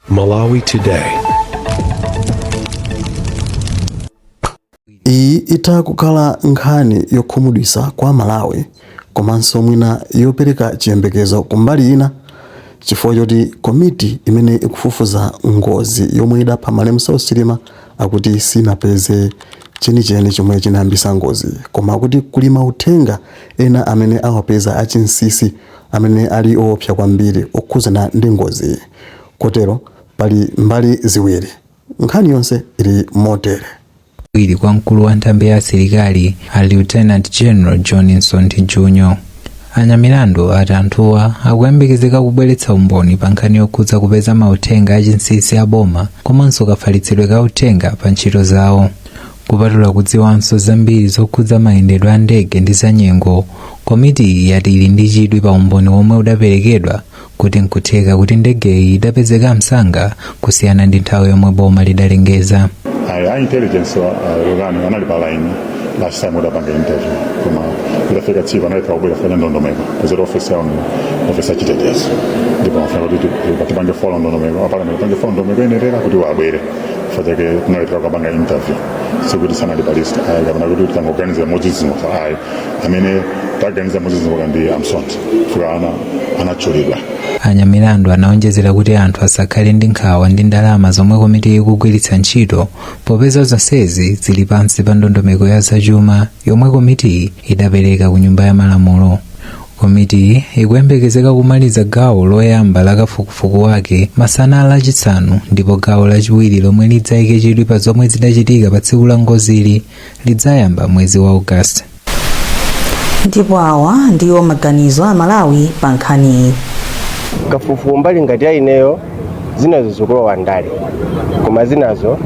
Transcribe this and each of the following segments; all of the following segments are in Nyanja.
Malawi Today. Iyi itha kukhala nkhani yokhumudwitsa kwa Amalawi komanso mwina yopereka chiyembekezo kumbali ina chifukwa choti komiti imene ikufufuza ngozi yomwe idapha malemu Saulos Chilima akuti sinapeze chenicheni chomwe chinayambisa ngozi, koma akuti kuli mauthenga ena amene awapeza achinsinsi amene ali oopsa kwambiri okhudzana ndi ngoziyi. Kotero pali mbali ziwiri. Nkhani yonse ili motere. Wachiwiri kwa mkulu wa nthambi ya asilikali a Lieutenant General John Msonthi Jr. A Nyamilandu ati anthuwa akuyembekezeka kubweretsa umboni pa nkhani yokhudza kupeza mauthenga achinsinsi a boma komanso kafalitsidwe ka uthenga pa ntchito zawo. Kupatula kudziwanso zambiri zokhudza mayendedwe a ndege ndi zanyengo, komitiyi yati ili ndi chidwi pa umboni womwe udaperekedwa kuti nkutheka kuti ndegeyi idapezeka msanga kusiyana ndi nthawi yomwe boma lidalengeza. Ayi, a intelligence Lukani anali pa line last time udapanga interview, koma idafika tsiku analephera kubwera fanya ndondomeko kuzera office yawo ni office ya chitetezo, ndipo amafuna kuti tipange follow ndondomeko, a parliament tipange follow ndondomeko yenerera kuti wabwere chake kunalephera kukapanga interview. Sikuti sanali pa list ayi, kapena kuti tangoganizira modzidzimuka ayi. Amene taganiza modzidzimuka ndi a Msonthi chifukwa anatchulidwa. A Nyamilandu anaonjezera kuti anthu asakhale ndi nkhawa ndi ndalama zomwe komiti ikugwiritsa ntchito popeza zonsezi zili pansi pa ndondomeko ya zachuma yomwe komitiyi idapereka ku Nyumba ya Malamulo. Komitiyi ikuyembekezeka kumaliza gawo loyamba la kafukufuku wake masana a Lachisanu, ndipo gawo lachiwiri lomwe lidzayike chidwi pa zomwe zidachitika pa tsiku la ngozili lidzayamba mwezi wa August. Ndipo awa ndiwo maganizo a Malawi pa nkhaniyi. Kafukufuku mbali ngati ya ineyo, zinazo zikulowa ndale, koma zinazo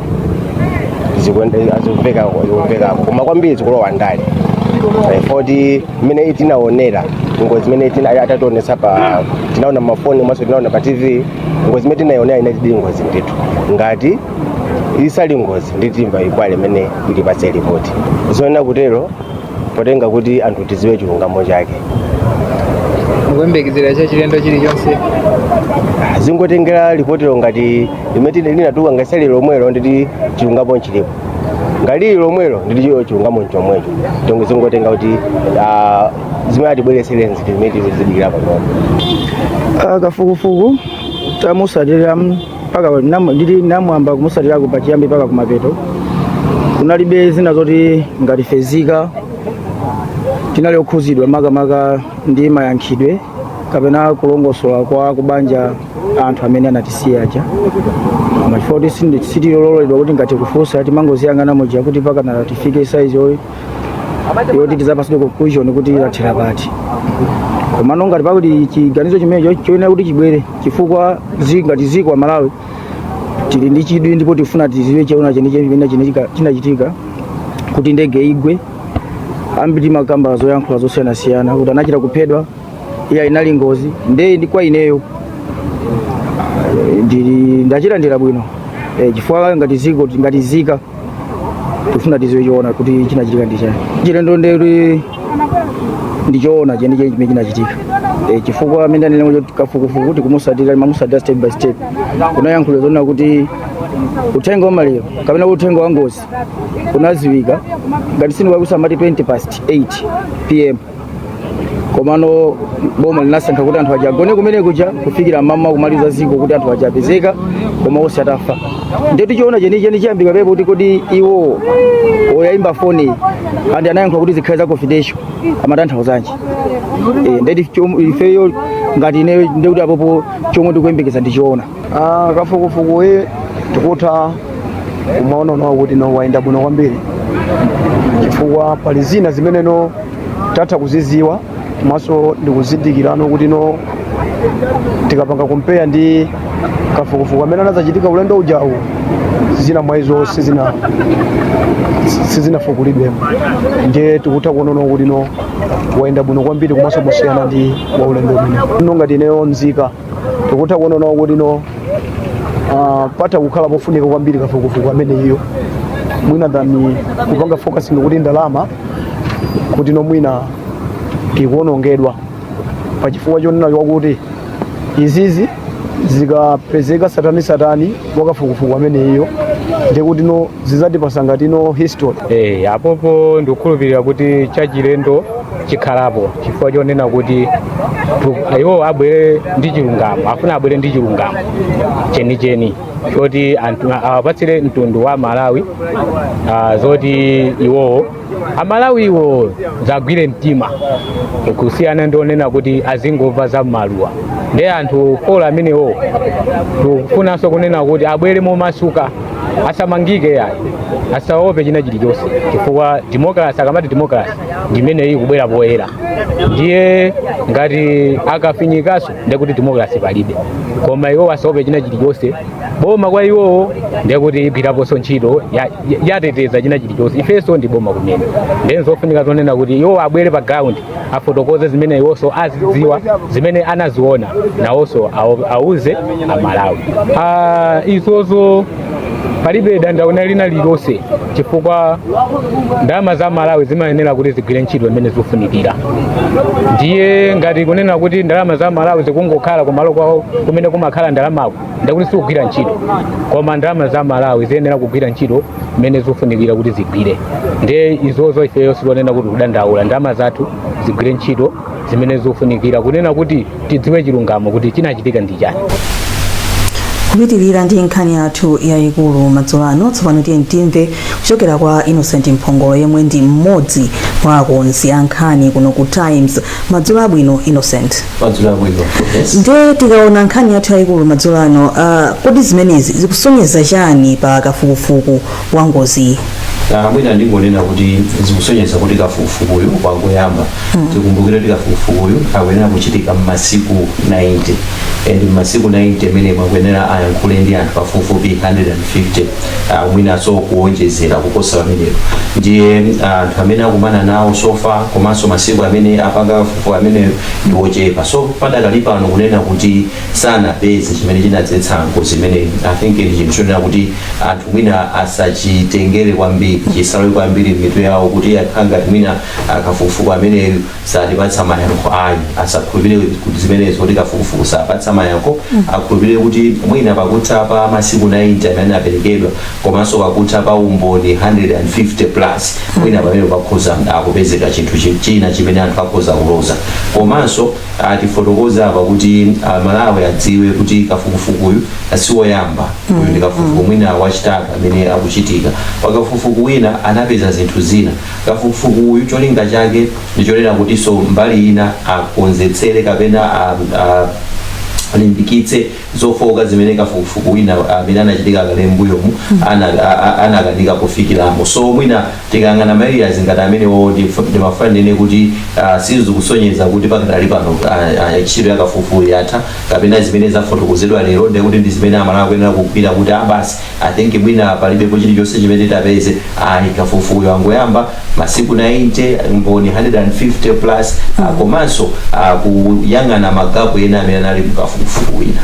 zikumvekako, koma kwambiri zikulowa ndale. Poti mmene tinaonera ngozi imene atationetsa pa, tinaona mafoni komanso tinaona pa TV, ngozi imene tinaionera inatidi ngozi ndithu. Ngati isali ngozi, nditimva inquiry imene ilipatse ripoti zoona kutero, potenga kuti anthu tiziwe chilungamo chake. Mukuyembekezera chachilendo chilichonse? Zingotengera lipotilo ngati limene linatuluka, ngati sali lomwelo nditi chilungamo nchilipo, ngati lili lomwelo nditi chilungamo nchomwecho. Tongo zingotenga kuti zimene atibweresere nziti zimene tizidikira panopo. Kafukufuku tamusatira mpaka nditi namwamba kumusatirako pachiyambi mpaka kumapeto, kunalibe zina zoti ngati fezika tinali okhuzidwa makamaka ndi mayankhidwe kapena kulongosola kwa kubanja anthu amene anatisiya aja. Koma chifukwa kuti sitilololedwa kuti ngati kufunsa, timangoziyang'ana muja kuti pakana tifike saizi yoti tizapasidwe conclusion kuti lathera pati. Komano ngati pakuti chiganizo chimenecho choyenera kuti chibwere, chifukwa ngati ziko Malawi tili ndi chidwi ndipo tifuna tiziwe choona chenicheni chimene chinachitika kuti ndege igwe. Ambiri timakamba zoyankhula zosiyanasiyana kuti anachita kuphedwa, iya inali ngozi. Nde ndi kwa ineyo ndili ndachilandira bwino, chifukwa ngati ziko, ngati zika, tifuna tiziwe choona kuti chinachitika ndi chani. Chilendo ndekuti ndi choona chenicheni chimene chinachitika, chifukwa amene anena kuti kafukufuku tikumusatira, timamusatira step by step, kunayankhulidwa zonena kuti uthenga wa maliro kapena kuti uthenga wa ngozi unaziwika ngati sindikulakwitsa amati 20 past 8 p.m., komano boma linasankha kuti anthu aja agone kumene kuja kufikira mama kumaliza ziko kuti anthu aja apezeka koma onse atafa. Ndetu choona chenicheni chiyambika pepo kuti kodi iwo oyayimba foni andi anayankhula kuti zikhale za confidential amatanthauzanji? Ndeti ifeyo ngati ineyo ndekuti apopo chomwe tikuyembekeza ndi choona. Kafukufuku uyu tikutha kumaona nawo kuti no wayenda bwino kwambiri, chifukwa pali zina zimene no tatha kuziziwa komanso ndikuzindikirano kuti no tikapanga compare ndi kafukufuku amene anazachitika ulendo ujawu, zina mwa izo sizinafukulidwemo. Ndiye tikutha kuona kuti no wayenda bwino kwambiri komanso mosiyana ndi wa ulendo umene no ngati ineyo nzika tikutha kuona nawo kuti no patha kukhala pofunika kwambiri kafukufuku amene iyo mwina than kupanga focusing kuti ndalama kuti no mwina ikuonongedwa pachifukwa chonena kwakuti izizi Zikapezeka satani satani wakafukufuku ameneyo, ndikuti no zizatipasa ngati no history. Apopo ndikukhulupirira kuti chachilendo chikhalapo, chifukwa chonena kuti iwo abwere ndi chilungamo, afuna abwere ndi chilungamo chenicheni choti anthu awapatsire mtundu wa Malawi, zoti iwowo Amalawiwo zagwire mtima, kusiyana ndi onena kuti azingomva za maluwa. Ndiye anthu 4 amenewo tikufunanso kunena kuti abwere momasuka, asamangike yayi, asaope china chilichonse, chifukwa democracy, akamati democracy ndimene iyi kubwera poyera. Ndiye ngati akafinyikaso ndekuti democracy palibe. Koma iwo asaope china chilichonse. Boma kwa iwowo ndekuti igwiraponso ntchito yateteza china chilichonse. Ifenso ndi boma kumene. Ndiye zofunika zonena kuti iwo abwere pa ground, afotokoze zimene iwonso azidziwa, zimene anaziona, nawonso auze Amalawi. Izozo palibe dandauna lina lililonse, chifukwa ndalama za Malawi zimayenera kuti zigwire ntchito imene zikufunikira. Ndiye ngati kunena kuti ndalama za Malawi zikungokhala kumalo kwawo kumene kumakhala ndalamako, ndekuti sikugwira ntchito. Koma ndalama za Malawi ziyenera kugwira ntchito imene zikufunikira kuti zigwire. Ndiye izozo ifeyo sitionena kuti kudandaula. Ndalama zathu zigwire ntchito zimene zikufunikira, kunena kuti tidziwe chilungamo kuti chinachitika ndi chani. Kupitirira ndi nkhani yathu yayikulu madzulo ano, tsopano tiye timve kuchokera kwa Innocent Mphongolo, yemwe ndi mmodzi mwa akonzi a nkhani kuno ku Times. Madzulo abwino, Innocent. Madzulo abwino, yes. Ndiye tikaona nkhani yathu yayikulu madzulo ano, kodi zimenezi zikusonyeza chani pa kafukufuku wa ngozi? Mwina ndingonena kuti zikusonyeza kuti kafukufukuyu wangoyamba. Tikumbukire kuti kafukufukuyu akuyenera kuchitika m'masiku 90, and m'masiku 90 amene akuyenera ayankhule ndi anthu pafupifupi 150, mwinanso kuwonjezera kuposa pamenepo. Ndiye anthu amene akumana nawo so far komanso masiku amene apanga kafukufuku ameneyo ndi ochepa. So padakali pano kunena kuti sanapeze chimene chinadzetsa ngozi imeneyi, I think ndi chinthu chonena kuti anthu mwina asachitengere kwambiri, chisalowe kwambiri m'mitu yawo kuti akhala ngati mwina akafukufuku ameneyu satipatsa mayankho. Ayi, asakhulupirire kuti zimenezo, kuti kafukufuku sapatsa mayankho. Akhulupirire kuti mwina pakutha pa masiku 90 amene aperekedwa komanso pakutha pa umboni 150 plus, mwina pamene pakhoza akupezeka chinthu china chimene anthu akhoza kuloza. Komanso atifotokoza apa kuti Amalawi adziwe kuti kafukufukuyu siwoyamba. Uyu ndi kafukufuku mwina wachitatu amene akuchitika. Pakafukufuku wina anapeza zinthu zina. Kafukufuku uyu cholinga chake ndichonena kuti so mbali ina akonzetsere kapena alimbikitse zofowoka zimene kafukufuku wina amene anachitika kale mbuyomu anakanika kufikiramo. So mwina tikayang'ana ma areas ngati amenewo, ndimafuna ndinene kuti sizikusonyeza kuti pakadali pano ntchito ya kafukufuku yatha, kapena zimene zafotokozedwa lero ndekuti ndi zimene Amalawi akuyenera kugwira kuti basi, I think mwina palibepo chilichonse chimene tapeze. Ayi, kafukufuku wangoyamba, masiku 90, mboni 150 plus, komanso kuyang'ana ma gap ena amene anali mukafukufuku wina.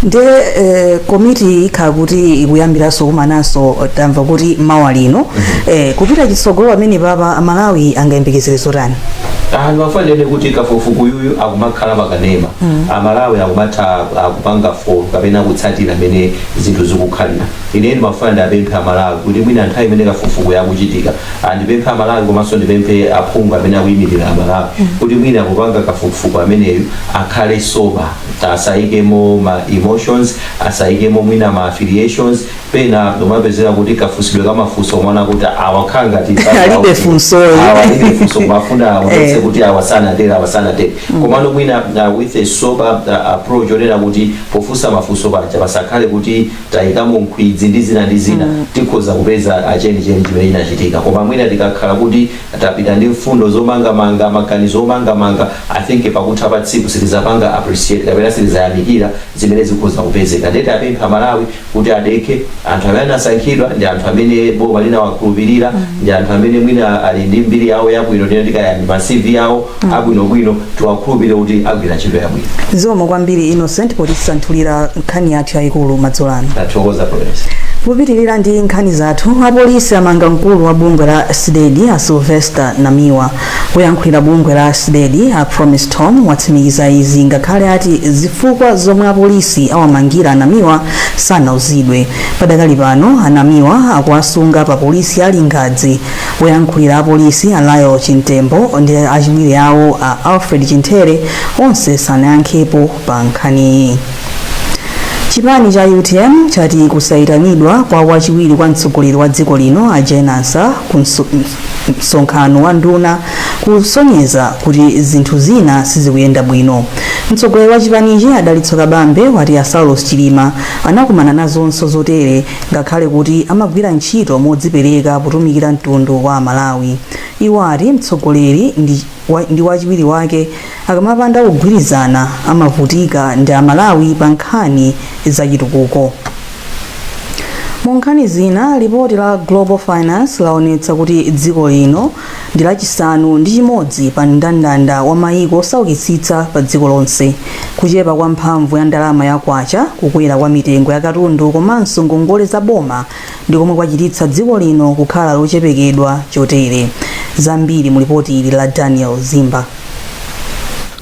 Ndiye komiti ikhala kuti ikuyambiranso kumananso, tamva kuti mawa lino. Kupita chitsogolo pamene papa, Malawi angayembekezere zotani? Anthu afanene kuti kafukufuku yuyu akumakhala pakanema, Amalawi akumatha akupanga follow kapena kutsatira amene zinthu zikukhalira. Ine ndimafuna ndapemphe Amalawi kuti mwina nthawi imene kafukufuku yakuchitika, andipemphe Amalawi komanso ndipemphe aphungu amene akuyimirira Amalawi kuti mwina kupanga kafukufuku ameneyu akhale sober, asayikemo ma emotions, asayikemo mwina ma affiliations. Pena umapezera kuti kafusidwe kamafunso umaona kuti awakhala ngati Alibe funsoyi. Awa alibe funso, kumafuna aonetse kuti awa sanatere, awa sanatere. Komano mwina with a sober approach, onena kuti pofunsa mafunso paja pasakhale kuti tayikamo nkhwidzi ndi zina ndi zina, tikhoza kupeza chenicheni chimene chinachitika. Koma mwina tikakhala kuti tapita ndi mfundo zomangamanga, maganizo omangamanga, I think pakutha pa tsiku sitizapanga appreciate kapena sitizayamikira zimene zikhoza kupezeka. Ndete apempha Malawi kuti adekhe. Anthu amene anasankhidwa ndi anthu amene boma linawakhulupirira, ndi anthu amene mwina ali ndi mbiri yawo yabwino, ndine tikayani ma CV yawo abwinobwino, tiwakhulupirire kuti agwira ntchito yabwino. Zikomo kwambiri, Innocent, potisanthulira nkhani yathu yayikulu madzulo ano. Tathokoza, Professor. Kupitirira ndi nkhani zathu, apolisi amanga mkulu wa bungwe la CDEDI a Sylvester Namiwa. Woyankhulira bungwe la CDEDI a Promise Tom watsimikiza izi, ngakhale ati zifukwa zomwe apolisi awamangira Namiwa sanauzidwe. Padakali pano anamiwa akuwasunga pa polisi ali ngadzi. Woyankhulira apolisi a Lael Chintembo ndi achiwiri awo a Alfred Chinthere onse sanayankhepo pa nkhaniyi. Chipani cha UTM chati kusayitanidwa kwa wachiwiri kwa mtsogoleri wa dziko lino a Jane Ansah ku msonkhano wa nduna kusonyeza kuti zinthu zina sizikuyenda bwino. Mtsogoleri wa chipanichi a Dalitso Kabambe wati a Saulos Chilima anakumana nazonso zotere, ngakhale kuti amagwira ntchito modzipereka potumikira mtundu wa Malawi. Iwo ati mtsogoleri ndi wachiwiri wake akamapanda kugwirizana, amavutika ndi Amalawi pa nkhani zachitukuko. Mu nkhani zina, lipoti la Global Finance laonetsa kuti dziko lino ndi lachisanu ndi chimodzi pa mndandanda wa mayiko osaukitsitsa pa dziko lonse. Kuchepa kwa mphamvu ya ndalama ya kwacha, kukwera kwa mitengo ya katundu komanso ngongole za boma ndi komwe kwachititsa dziko lino kukhala lochepekedwa chotere. Zambiri mu lipoti ili la Daniel Zimba.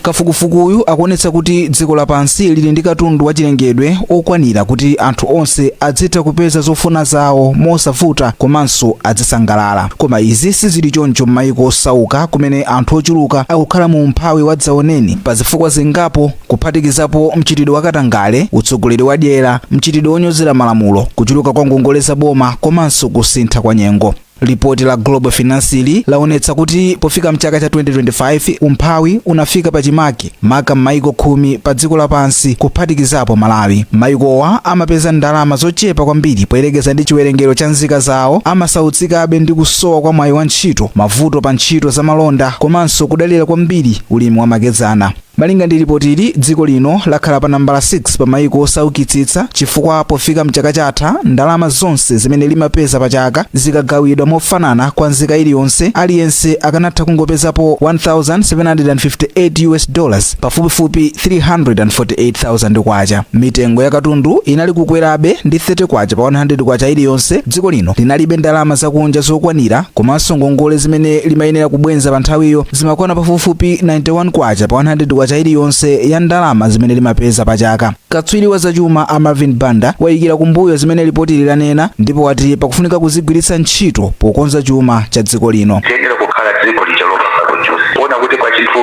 Kafukufukuyu akuonetsa kuti dziko lapansi lili ndi katundu wachilengedwe okwanira kuti anthu onse adzitha kupeza zofuna zawo mosavuta komanso azisangalala, koma izi sizili choncho m'mayiko osauka, kumene anthu ochuluka akukhala mu umphawi wadzaoneni pa zifukwa zingapo, kuphatikizapo mchitidwe wakatangale, utsogoleri wadyera, mchitidwe wonyozera malamulo, kuchuluka kwa ngongole za boma komanso kusintha kwa nyengo. Lipoti la Global Finance laonetsa kuti pofika mchaka cha 2025, umphawi unafika pachimake maka m'mayiko 10 pa dziko lapansi, kuphatikizapo Malawi. Mayikowa amapeza ndalama zochepa kwambiri poyerekeza ndi chiwerengero cha nzika zawo, amasautsikabe ndi kusowa kwa mwayi wa ntchito, mavuto pa ntchito za malonda komanso kudalira kwambiri ulimi wamakedzana. Malinga ndi lipotili, dziko lino lakhala pa nambala 6 pa mayiko osaukitsitsa chifukwa pofika mchaka chatha, ndalama zonse zimene limapeza pa chaka zikagawidwa mofanana kwa nzika iliyonse, aliyense akanatha kungopezapo $1758, pafupifupi 348,000 kwacha. Mitengo ya katundu inali kukwerabe ndi 30 kwacha pa 100 kwacha iliyonse. Dziko lino linalibe ndalama zakunja zokwanira, komanso ngongole zimene limayenera kubwenza pa nthawiyo zimakwana pafupifupi 91 kwacha pa 100 kwacha iliyonse ya ndalama zimene limapeza pa chaka. Katswiri wa zachuma a Marvin Banda wayikira kumbuyo zimene lipoti lilanena ndipo wati pakufunika kuzigwiritsa ntchito pokonza chuma cha dziko lino. Tiyenera kukhala dziko lija lopanga produce, kuona kuti kwa chinthu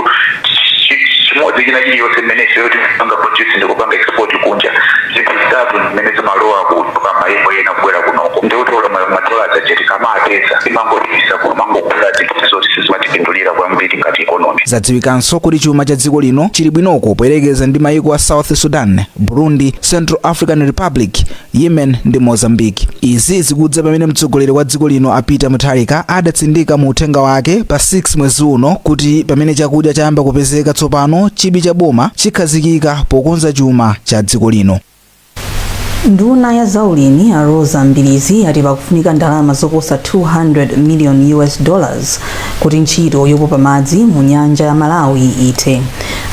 chimodzi china chiliyonse mmene ifeyo timapanga produce ndi kupanga export kunja, zinthu zitatu zimene zimalowa kuchoka mayiko ena kubwera kunoko, ndikuti madola aja tikamapeza timangopitisa kumangogula zinthu zoti sizimatipindulira kwambiri ngati economy. Zadziwikanso kuti chuma cha dziko lino chili bwinoko poyerekeza ndi mayiko a South Sudan, Burundi, Central African Republic, Yemen ndi Mozambique. Izi zikudza pamene mtsogoleri wa dziko lino a Peter Mutharika adatsindika mu uthenga wake pa 6 mwezi uno kuti pamene chakudya chayamba kupezeka tsopano, chidwi cha boma chikhazikika pokonza chuma cha dziko lino. Nduna ya zaulimi a Rosa Mbilizi yati pakufunika ndalama zoposa 200 million US dollars kuti ntchito yopopa madzi mu nyanja ya Malawi ithe.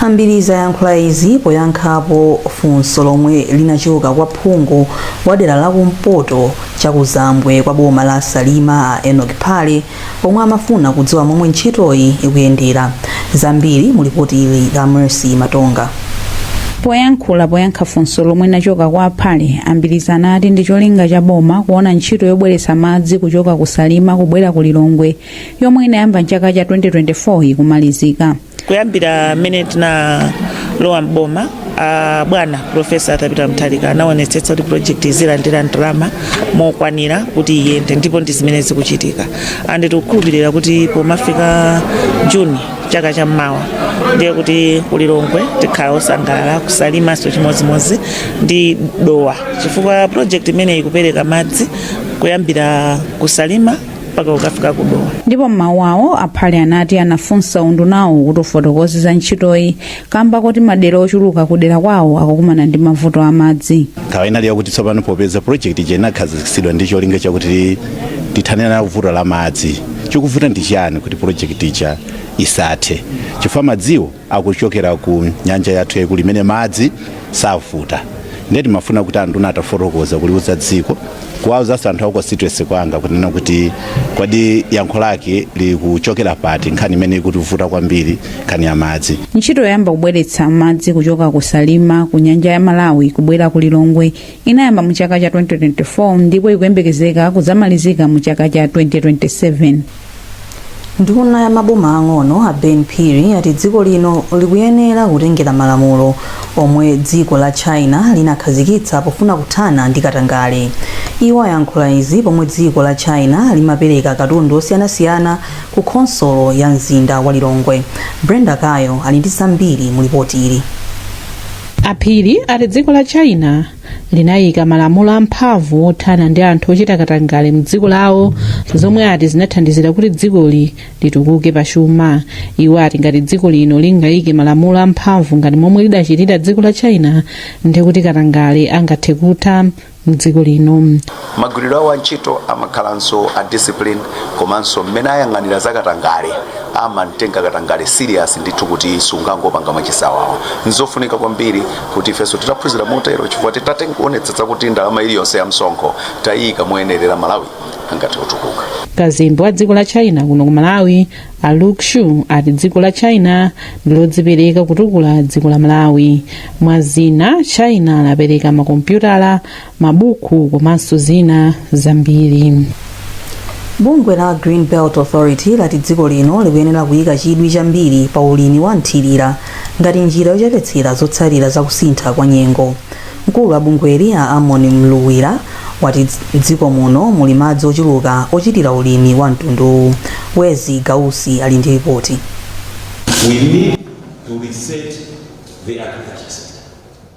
Ambirizi ayankhula izi poyankhapo funso lomwe linachoka kwa phungu wa dera lakumpoto chakuzambwe kwa boma la Salima a Enoch Phale, omwe amafuna kudziwa momwe ntchitoyi ikuyendera. Zambiri mu lipoti ili la Mercy Matonga. Poyankhula poyankha funso lomwe linachoka kwa Aphale, Ambirizi anati ndi cholinga cha boma kuona ntchito yobweretsa madzi kuchoka ku Salima kubwera ku Lilongwe, yomwe inayamba mchaka cha 2024, ikumalizika. Kuyambira mmene tinalowa mboma, bwana Professor Arthur Peter Mutharika anaonetsetsa kuti project izilandira ndalama mokwanira kuti iyende, ndipo ndi zimene zikuchitika. And tikukhulupirira kuti pomafika Juni chaka chammawa, ndiye kuti kulilongwe tikhala osangalala, kusalimanso chimodzimodzi ndi Dowa, chifukwa project imeneyi ikupereka madzi kuyambira kusalima mpaka kukafika ku Dowa. Ndipo m'mawu awo, Aphale anati anafunsa undunawo kuti ufotokoze za ntchitoyi kamba kuti madera ochuluka kudera kwawo akukumana ndi mavuto amadzi. Nkhawa inali yakuti tsopano popeza project ija inakhazikitsidwa ndi cholinga chakuti tithane nayo vuto la madzi, chikuvuta ndi chiyani kuti project ija isathe? Chifukwa madziwo akuchokera ku nyanja yathu yaikulu imene madzi savuta. Ndiye timafuna kuti anduna atafotokoza, kuliuza dziko, kuwauzaso anthu aku constituency kwanga kunena kuti kodi yankho lake likuchokera pati, nkhani imene ikutivuta kwambiri, nkhani ya madzi. Ntchito yoyamba kubweretsa madzi kuchoka ku Salima ku nyanja ya Malawi kubwera ku Lilongwe inayamba mu chaka cha 2024 ndipo ikuyembekezeka kudzamalizika mu chaka cha 2027. Nduna ya maboma ang'ono a Ben Phiri ati dziko lino likuyenera kutengera malamulo omwe dziko la China linakhazikitsa pofuna kuthana ndi katangale. Iwo ayankhula izi pomwe dziko la China limapereka katundu osiyanasiyana ku khonsolo ya mzinda wa Lilongwe. Brenda Kayo ali ndi zambiri mu lipoti ili. A Phiri ati dziko la China linayika malamulo amphamvu othana ndi anthu ochita katangale mdziko lawo, zomwe ati zinathandizira kuti dzikoli litukuke pachuma. Iwo ati ngati dziko lino lingayike malamulo amphamvu ngati momwe lidachitira dziko la China, ndikuti katangale angathe kutha mdziko lino. Magwiridwe awo antchito amakhalanso a discipline, komanso mmene ayang'anira za katangale, amamtenga katangale serious ndithu, kuti sungangopanga mwachisawawa. Nzofunika kwambiri kuti ifenso titaphunzira motero, chifukwa titaonetsetsa kuti ndalama iliyonse ya msonkho tayika moyenerera, Malawi angathe kutukuka. Kazembe wa dziko la China kuno ku Malawi a Luke Shu ati dziko la China ndilodzipereka kutukula dziko la Malawi. Mwa zina, China lapereka makompyutala, mabuku komanso zina zambiri. Bungwe la Green Belt Authority lati dziko lino likuyenera kuyika chidwi chambiri pa ulimi wa nthirira ngati njira yochepetsera zotsatira zakusintha kwa nyengo. Mkulu wa bungweli a Amon Mluwira wati dziko muno muli madzi ochuluka ochitira ulimi wa mtunduwu. Wezi Gausi ali ndi ripoti. We need to reset the agriculture sector.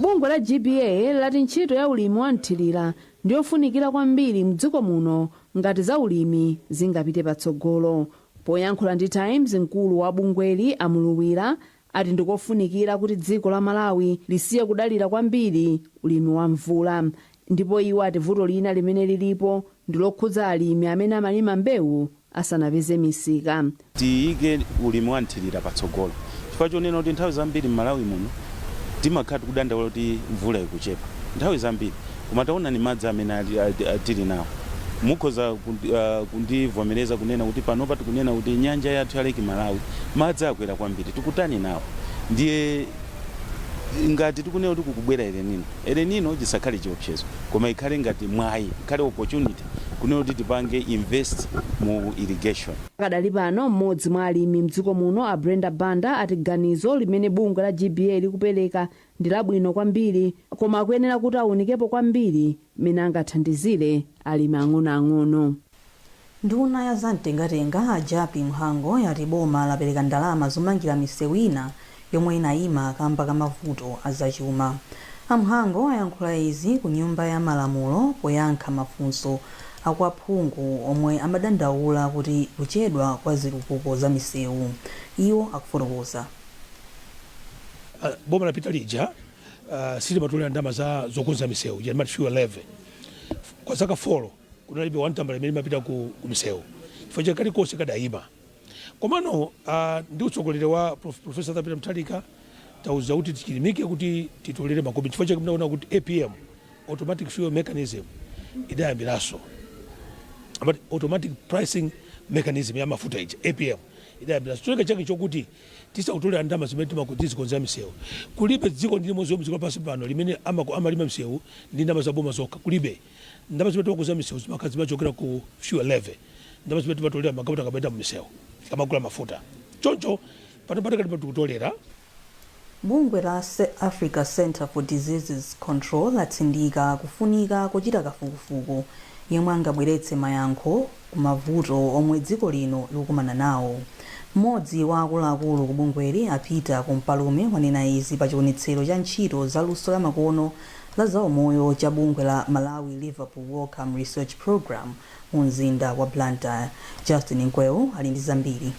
Bungwe la GBA lati ntchito ya ulimi wa mthirira ndiyofunikira kwambiri mdziko muno ngati za ulimi zingapite patsogolo. Poyankhula ndi Times, mkulu wa bungweli a Mluwira ati ndikofunikira kuti dziko la Malawi lisiye kudalira kwambiri ulimi wa mvula, ndipo iwo ati vuto lina limene lilipo ndi lokhudza alimi amene amalima mbewu asanapeze misika. Tiyike ulimi wa nthirira patsogolo chifukwa chonena kuti nthawi zambiri m'Malawi muno timakhala tikudandaula kuti mvula ikuchepa nthawi zambiri, koma taonani madzi amene tili nawo. Mukhoza kundivomereza kunena kuti panopa tikunena kuti nyanja yathu ya Lake Malawi madzi akwera kwambiri. Tikutani nawo? Ndiye ngati tikunena kuti kukubwera El Nino, El Nino chisakhale chiopsezo, koma ikhale ngati mwayi, ikhale opportunity kunena kuti tipange invest mu irrigation. Pakadali pano, mmodzi mwa alimi mdziko muno a Brenda Banda ati ganizo limene bungwe la GBA likupereka ndi labwino kwambiri, koma akuyenera kuti awunikepo kwambiri mmene angathandizire alimi ang'onoang'ono. Nduna ya zamtengatenga a Jappie Mhango yati boma lapereka ndalama zomangira misewu ina yomwe inayima kamba ka mavuto azachuma. A Mhango ayankhula izi ku Nyumba ya Malamulo poyankha mafunso akwaphungu omwe amadandaula kuti kuchedwa kwa zitukuko za misewu. Iwo akufotokoza. Boma lapita lija silimatolera ndalama za zokonza misewu, ija fuel levy. Kwa zaka 4 kunalibe 1 tambala imene imapita ku misewu chifukwa cha kalikonse kadayima. Komano ndi utsogoleri wa Professor Peter Mutharika tauza kuti tichilimike kuti titolere makobi, chifukwa chake mnaona kuti APM, automatic fuel mechanism, idayambiranso. Amati automatic pricing mechanism ya mafuta ija, APM, idayambiranso. Cholinga chake chokuti tisakutolera ndalama zimene timakuzikonzera misewu. Kulibe dziko ndi limodzi dziko lapansi pano limene amalima misewu ndi ndalama za boma zokha. Kulibe. Ndalama zimene timakonzera misewu zimakhala zimachokera ku fuel levy, ndalama zimene timatolera magalimoto akamayenda mu misewu, tikamagula mafuta. Choncho pano patikati tikutolera. Bungwe la Africa Center for Diseases Control latsindika kufunika kuchita kafukufuku yemwe angabweretse mayankho ku mavuto omwe dziko lino likukumana nawo. Mmodzi wa akuluakulu ku bungweli a Peter Kumpalume wanena izi pa chionetsero cha ntchito za luso la makono la zaumoyo cha bungwe la Malawi Liverpool Wellcome Research Program mu mzinda wa Blantyre. Justin Nkwewu ali ndi zambiri.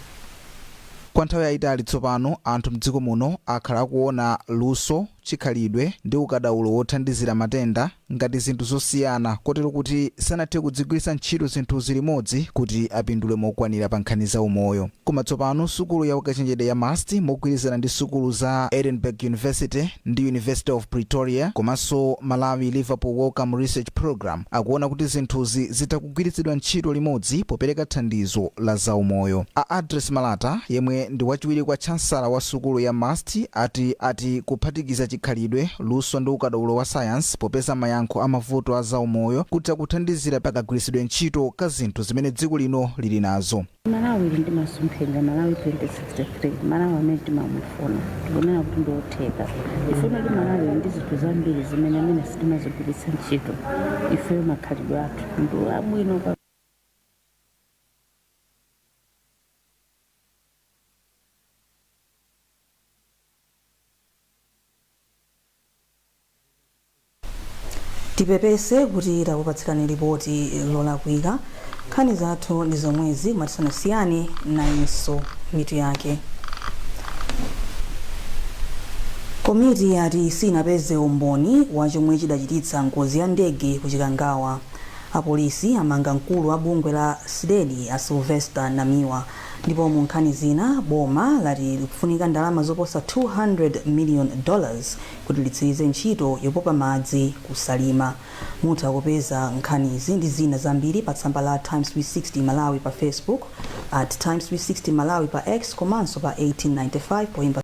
Kwa nthawi yayitali tsopano, anthu mdziko muno akhala akuona luso Chikhalidwe ndi ukadaulo wothandizira matenda ngati zinthu zosiyana, kotero kuti sanathe kudzigwiritsa ntchito zinthuzi limodzi kuti apindule mokwanira pa nkhani za umoyo. Koma tsopano sukulu ya ukachenjede ya MUST, mogwirizana ndi sukulu za Edinburgh University ndi University of Pretoria komanso Malawi Liverpool Wellcome Research Program, akuona kuti zinthuzi zitha kugwiritsidwa ntchito limodzi popereka thandizo la zaumoyo. A Address Malata, yemwe ndi wachiwiri kwa chansala wa sukulu ya MUST, ati kuphatikiza chikhalidwe, luso ndi ukadaulo wa sayansi popeza mayankho a mavuto a zaumoyo kutha kuthandizira pakagwiritsidwe ntchito ka zinthu zimene dziko lino lili nazo. Malawi ili ndi masomphenya, Malawi 2063, Malawi amene timamufuna, tikunena kuti ndiotheka. Ifuna kuti Malawi ili ndi zinthu zambiri zimene amene sitimazigwiritsa ntchito. Ifeyo makhalidwe athu ndi abwino pa Tipepese kuti takupatsirani lipoti lolakwika. Nkhani zathu ndi zomwezi, koma tisanasiyane, nayinso mitu yake. Komiti yati sinapeze umboni wa chomwe chidachititsa ngozi ya ndege ku Chikangawa. Apolisi amanga mkulu wa bungwe la CDEDI a Sylvester Namiwa. Ndipo mu nkhani zina, boma lati likufunika ndalama zoposa $200 million kuti litsirize ntchito yopopa madzi ku Salima. Mutha kupeza nkhanizi ndi zina zambiri pa tsamba la Times 360 Malawi pa Facebook, at Times 360 Malawi pa X komanso pa 1895 poimba.